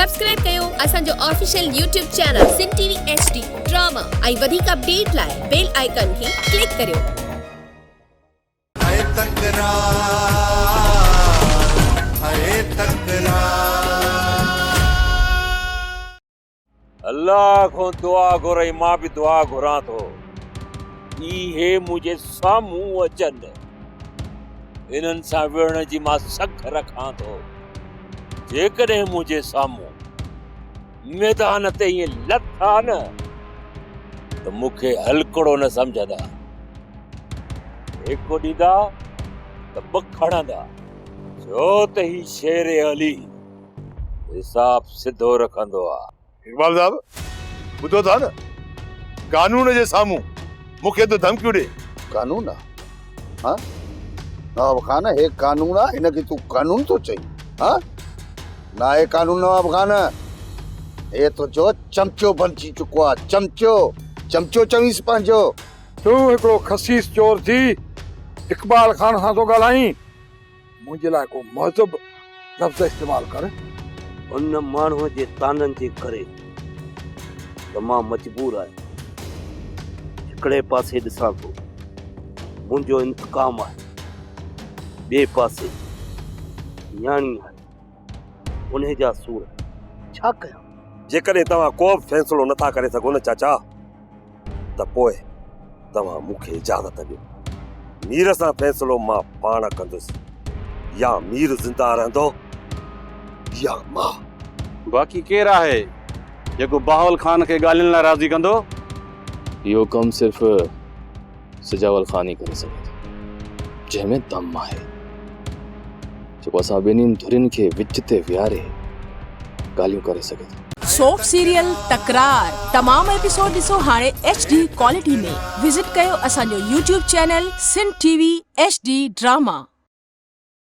Subscribe ڪيو اسان جو official YouTube channel Sindh T V H D drama ۽ وڌيڪ اپڊيٽ لاء بيل آئيڪان کي ڪلڪ ڪريو. هي تڪرار هي تڪرار. الله کان دعا گهر ۽ مان به دعا گهران ٿو اهي منهنجي سامهون اچن انهن سان وڙهڻ جي مان سگهه رکان ٿو جيڪڏهن منهنجي سامهون ميدان تي ائين لٿا نه ته مون کي هلڪڙو نه سمجهندا هڪ ڏيندا ته ٻه کڻندا ڇو ته هي شير علي حساب سڌو رکندو آ. اقبال صاحب ٻڌو ٿا نه قانون جي سامهون مون کي ٿو ڌمڪيون ڏي. قانون آ ها نواب خان هي قانون آ هن کي تون قانون ٿو چئين ها ناهي قانون نواب خان هي تنهنجو چمچو بنجي چڪو آ چمچو چمچو چوينس پنهنجو. تون هڪڙو خسيس چور ٿي اقبال خان سان ٿو ڳالهائين. منهنجي لاء ڪو مهذب لفظ استعمال ڪر. ان ماڻهوء جي طعنن جي ڪري ته مان مجبور آهيان. هڪڙي پاسي ڏسان ٿو منهنجو انتقام آهي، ٻئي پاسي نياڻي آهي، انهي جا سور، ڇا ڪيان؟ جيڪڏهن توهان ڪو به فيصلو نٿا ڪري سگهو نه چاچا ته پوء توهان مون کي اجازت ڏيو. مير سان فيصلو مان پاڻ ڪندس. يا مير زنده رهندو يا مان. باقي ڪير آهي جيڪو بهاول خان کي ڳالهين لاء راضي ڪندو؟ اهو ڪم صرف سجاول خان ئي ڪري سگهي ٿو، جنهن ۾ دم آهي، جيڪو اسان ٻنهين ڌرين کي وچ تي ويهاري ڳالهيون ڪري سگهي ٿو. سوپ سيريل تڪرار تمام ايپيسوڊ ڏسو هاڻي ايڇ ڊي ڪوالٽي ۾ وزٽ ڪيو اسان جو YouTube channel Sindh T V H D drama.